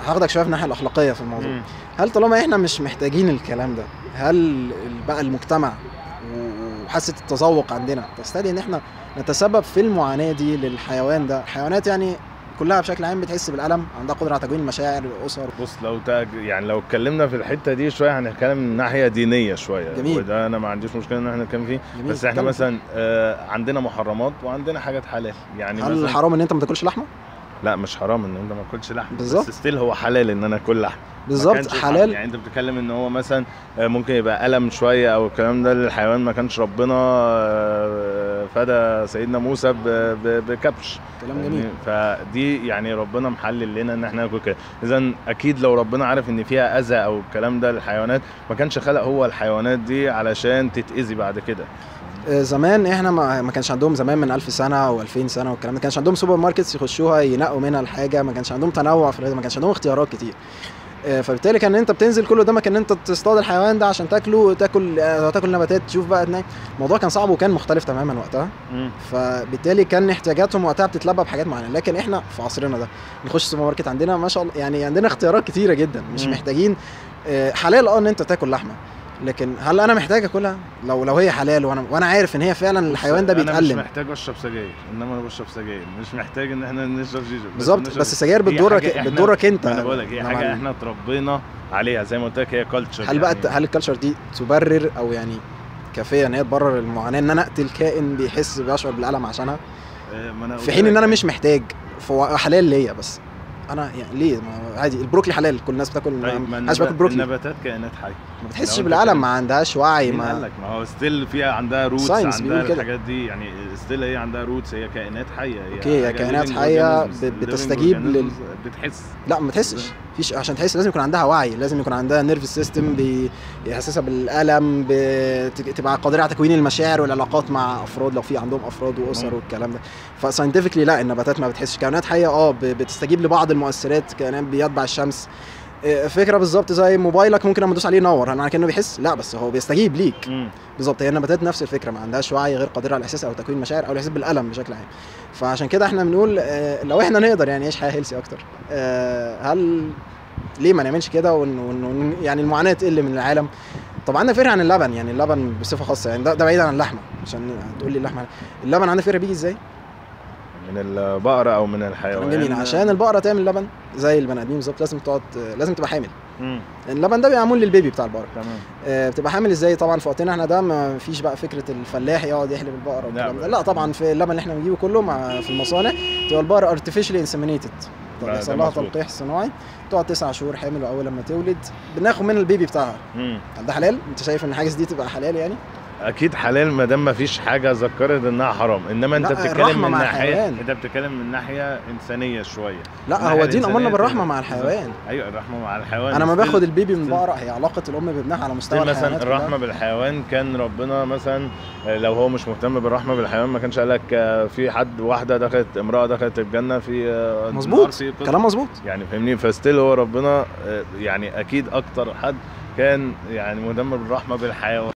هاخدك شوية في الناحية الاخلاقية في الموضوع. هل طالما احنا مش محتاجين الكلام ده، هل بقى المجتمع وحاسه التذوق عندنا تستدعي ان احنا نتسبب في المعاناة دي للحيوان ده؟ الحيوانات يعني كلها بشكل عام بتحس بالالم، عندها قدره على تكوين المشاعر والاسر. بص، لو يعني لو اتكلمنا في الحتة دي شوية هنتكلم من ناحية دينية شوية. جميل. وده انا ما عنديش مشكلة ان احنا نتكلم فيه. جميل. بس احنا مثلا عندنا محرمات وعندنا حاجات حلال. يعني هل حرام ان انت ما تاكلش لحمه؟ لا، مش حرام ان انت ما تاكلش لحمه. بالظبط. بس still هو حلال ان انا اكل لحمه. بالظبط، حلال. يعني انت بتتكلم ان هو مثلا ممكن يبقى الم شوية او الكلام ده للحيوان، ما كانش ربنا فدى سيدنا موسى بكبش. كلام جميل. فدي يعني ربنا محلل لنا ان احنا ناكل كده. اذا اكيد لو ربنا عارف ان فيها اذى او الكلام ده للحيوانات ما كانش خلق هو الحيوانات دي علشان تتاذي بعد كده. زمان احنا ما كانش عندهم، زمان من 1000 سنة او 2000 سنة والكلام ده، ما كانش عندهم supermarkets يخشوها ينقوا منها الحاجة، ما كانش عندهم تنوع في الغذاء، ما كانش عندهم اختيارات كتير. فبالتالي كان انت بتنزل كل قدامك ان انت تصطاد الحيوان ده عشان تاكله، تاكل نباتات، تشوف بقى. الموضوع كان صعب وكان مختلف تماما وقتها. فبالتالي كان احتياجاتهم وقتها بتتلبى بحاجات معينة. لكن احنا في عصرنا ده نخش السوبر ماركت عندنا ما شاء الله، يعني عندنا اختيارات كتيرة جدا، مش محتاجين. حلال ان انت تاكل لحمه، لكن هل انا محتاج اكلها؟ لو هي حلال وانا عارف ان هي فعلا الحيوان ده بيتألم. انا مش محتاج اشرب سجاير، انما انا بشرب سجاير، مش محتاج ان احنا نشرب شيشة. بالظبط. بس السجاير بتضرك انت. انا بقول لك هي حاجة احنا اتربينا عليها، زي ما قلت لك هي culture. هل بقى هل ال culture دي تبرر او يعني كافيه ان هي تبرر المعاناة ان انا اقتل كائن بيحس بيشعر بالالم عشانها؟ في حين ان انا مش محتاج، فهو حلال ليا، بس انا يعني ليه؟ عادي البروكلي حلال، كل الناس بتاكل. ما حدش بياكل بروكلي. النباتات كائنات حيه، ما بتحسش بالالم، ما عندهاش وعي. ما قال لك ما هو still فيها عندها roots، عندها الحاجات دي، يعني still هي عندها roots، هي كائنات حيه. okay، هي كائنات حيه بتستجيب لل بتحس. لا ما بتحسش، فيش. عشان تحس لازم يكون عندها وعي، لازم يكون عندها nerve system بيحسسها بالالم، تبقى قادرة على تكوين المشاعر والعلاقات مع افراد لو في عندهم افراد واسر والكلام ده. ف scientifically لا، النباتات ما بتحسش. كائنات حيه بتستجيب لبعض المؤثرات، كائنات بيتبع الشمس. فكرة بالظبط زي موبايلك، ممكن لما تدوس عليه ينور، هل معنى كانه بيحس؟ لا، بس هو بيستجيب ليك. بالظبط، هي النباتات نفس الفكرة، ما عندهاش وعي، غير قادرة على الاحساس او تكوين مشاعر او الاحساس بالالم بشكل عام. فعشان كده احنا بنقول لو احنا نقدر يعني نعيش حياة healthy اكتر، هل ليه ما نعملش كده يعني المعاناة تقل من العالم؟ طب عندنا فكرة عن اللبن، يعني اللبن بصفة خاصة، يعني ده بعيد عن اللحمة، عشان تقول لي اللحمة، اللبن عندنا فكرة بيجي ازاي؟ من البقرة او من الحيوان. جميل. عشان البقرة تعمل لبن زي البني ادمين بالظبط لازم تقعد، لازم تبقى حامل. اللبن ده بيبقى معمول لل baby بتاع البقرة. تمام. بتبقى حامل ازاي؟ طبعا في وقتنا احنا ده ما فيش بقى فكرة الفلاح يقعد يحلب البقرة والكلام ده، لا طبعا في اللبن اللي احنا بنجيبه كله مع في المصانع تبقى البقرة artificially inseminated، بيحصل لها تلقيح صناعي، تقعد 9 شهور حامل، واول لما تولد بناخد من ال baby بتاعها. هل ده حلال؟ انت شايف ان حاجة دي تبقى حلال يعني؟ اكيد حلال ما دام ما فيش حاجة ذكرت انها حرام، انما انت بتتكلم من ناحية، انت بتتكلم من ناحية انسانيه شوية. لا هو الدين امرنا بالرحمة مع الحيوان. ايوه الرحمة مع الحيوان. انا ما باخد ال baby من بقرة، هي علاقة الام بابنها على مستوى الحيوانات. مثلا الرحمة بالحيوان، كان ربنا مثلا لو هو مش مهتم بالرحمة بالحيوان ما كانش قال لك في حد، واحدة دخلت، امراة دخلت الجنة في مظبوط، كلام مظبوط يعني، فاهمني؟ ف still هو ربنا يعني اكيد اكتر حد كان يعني مهتم بالرحمة بالحيوان.